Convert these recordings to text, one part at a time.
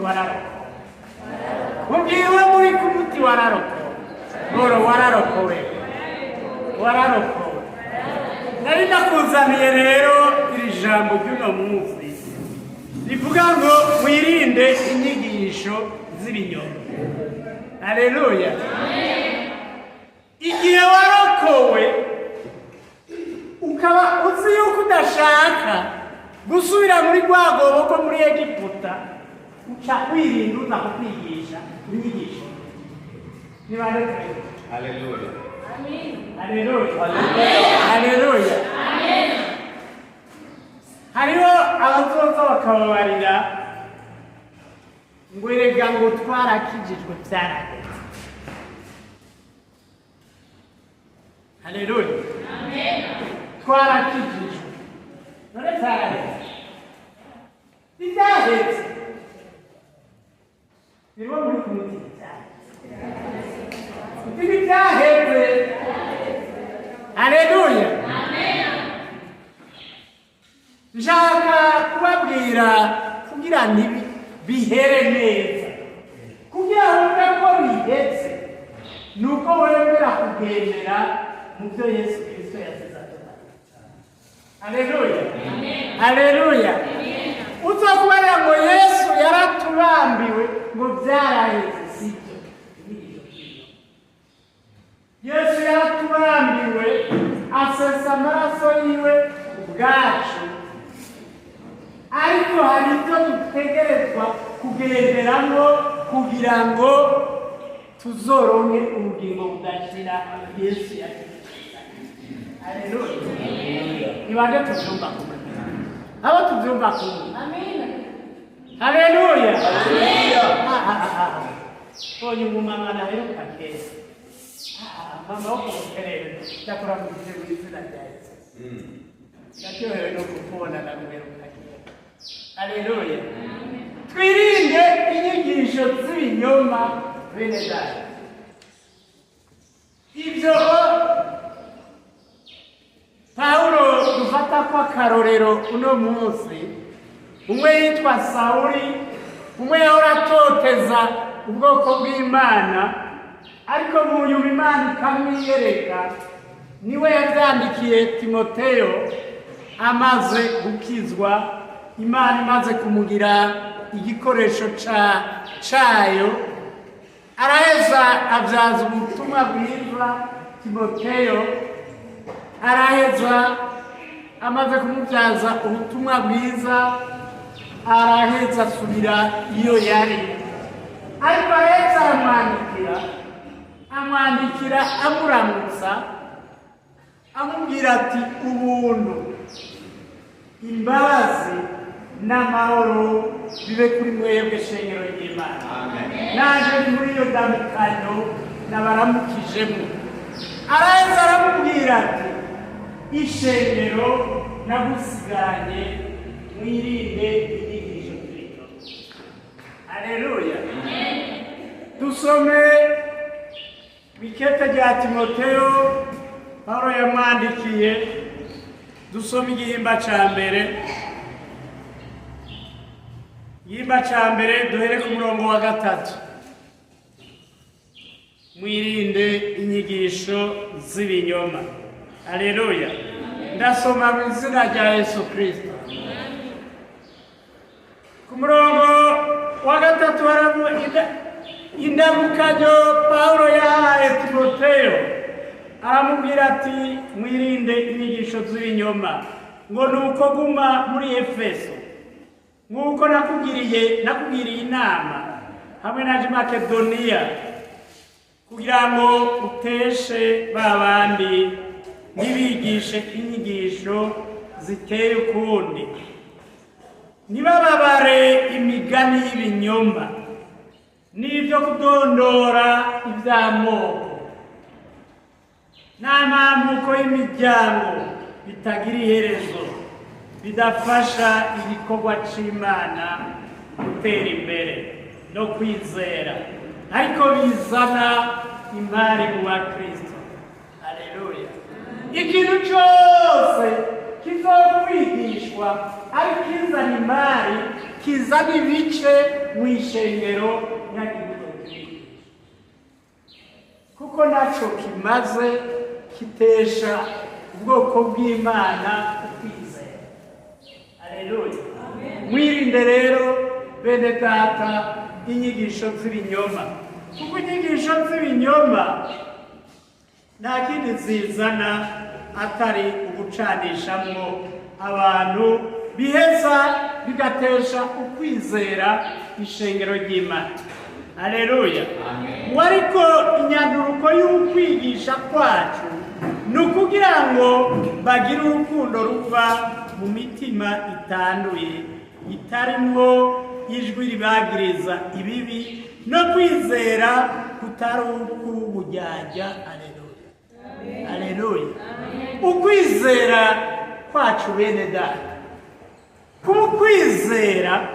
Kumuti wararokowe. Mubwire uwo muri kumuti wararokowe. Boro wararokowe. Wararokowe. Nari nakuzaniye rero iri jambo ry'uno munsi rivuga ngo wirinde inyigisho z'ibinyoma. Haleluya. Igihe warokowe ukaba uzi yuko udashaka gusubira muri rwa rwobo rwo muri Egiputa, uca wirinda uza kukwigisha inyigisho. Ni bande turi? Haleluya. Haleluya. Haleluya. Hariho abazoza bakababarira ngo erega ngo twarakijijwe byaraheze. Haleluya. Twarakijijwe. None byaraheze. Ntibyaheze. Biriho muri kumuti byaheze. Ntibyaheze. Haleluya. Nshaka kubabwira kugira ntibi bihere neza, kugira wumve ko bihetse ni uko wemera kugendera mu byo Yesu Kristo yasize atubariye. Haleluya. Haleluya. Uza kubarira ngo Yesu yaratubambiwe ngo byaraheze, sibyo. Yesu yaratubambiwe asesa amaraso yiwe ubwacu, ariko hari ibyo dutegerezwa kugenderamo kugira ngo tuzoronke ubugingo budashira Yesu yatuzaniye. Haleluya. Ni bande tubyumva kumwe? Abo tubyumva kumwe? Haleluya. Ah, ah, ah, ah. Mbonye umumama naheruka kera. Ah, mama wo ku Buterere, ndakuramukije mu izina rya Yesu. Ndaryohewe no kukubona, ndaguheruka kera. Haleluya. Twirinde inyigisho z'ibinyoma, bene data. Ibyo Pawulo dufata ko akarorero uno munsi, umwe yitwa Sawuli, umwe yahora atoteza ubwoko bw'Imana, ariko mu nyuma Imana ikamwiyereka, niwe yabyandikiye Timoteyo amaze gukizwa, Imana imaze kumugira igikoresho cayo, araheza abyaza ubutumwa bwiza Timoteyo, araheza amaze kumubyaza ubutumwa bwiza, araheza asubira iyo yari, ariko araheza aramwandikira, amwandikira amuramutsa, amubwira ati ubuntu, imbabazi n'amahoro bibe kuri mwebwe, shengero ry'Imana. Naje ni muri iyo ndamukanyo nabaramukijemo. Araheza aramubwira ati ishengero nagusigaranye, mwirinde inyigisho z'ibinyoma. Haleluya. Dusome ikete rya Timoteyo Pawulo yamwandikiye, dusome igihimba ca mbere. Igihimba ca mbere, duhere ku murongo wa 3. Mwirinde inyigisho z'ibinyoma. Haleluya. Ndasoma mu izina rya Yesu Kristo. Ku murongo wa 3 haravuga indamukanyo Pawulo yahaye Timoteyo, aramubwira ati mwirinde inyigisho z'ibinyoma, ngo nuko guma muri Efeso nk'uko nakugiriye inama hamwe na Makedoniya, kugira ngo uteshe ba bandi ntibigishe inyigisho ziteye ukundi, ntibababare imigani y'ibinyoma n'ibyo kudondora iby'amoko n'amamuko y'imiryango bitagira iherezo, bidafasha igikorwa c'Imana gutera imbere no kwizera, ariko bizana imari mu bakristo. Haleluya. Ikintu cyose kizokwigishwa ari kizana imari Kizana ibice mu ishengero nyagihugu, kuko naco kimaze kitesha ubwoko bw'Imana ukwizera. Aleluya! Mwirinde rero, bene data, inyigisho z'ibinyoma, kuko inyigisho z'ibinyoma nta kindi zizana atari ugucanishamwo abantu, biheza bigatesha ukwizera ishengero ry'Imana. Aleluya! Ngo ariko inyanduruko y'ukwigisha kwacu ni ukugira ngo bagire urukundo ruva mu mitima itanduye, itarimwo ijwi ribagiriza ibibi, no kwizera kutari uk'ubujyajya. Aleluya, aleluya! Ukwizera kwacu, bene data, kuba ukwizera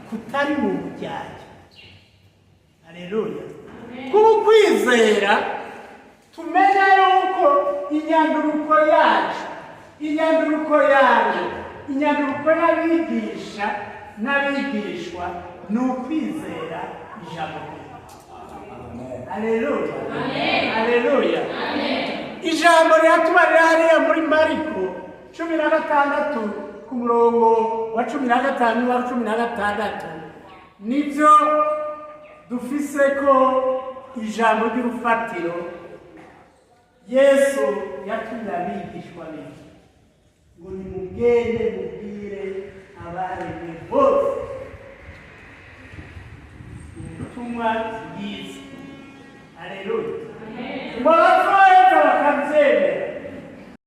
kutari mu bujyajya. Aleluya! Kuba ukwizera tumenya yuko inyanduruko yacu, inyanduruko yanjye, inyanduruko y'abigisha n'abigishwa ni ukwizera ijambo ry'Imana. Aleluya, aleluya! Ijambo riratubarira hariya muri Mariko 16 ku murongo wa 15 wa 16. Nibyo dufise ko ijambo ry'urufatiro. Yesu yatumye abigishwa biwe ngo nimugende mubwire abaremwe bose ubutumwa bwiza.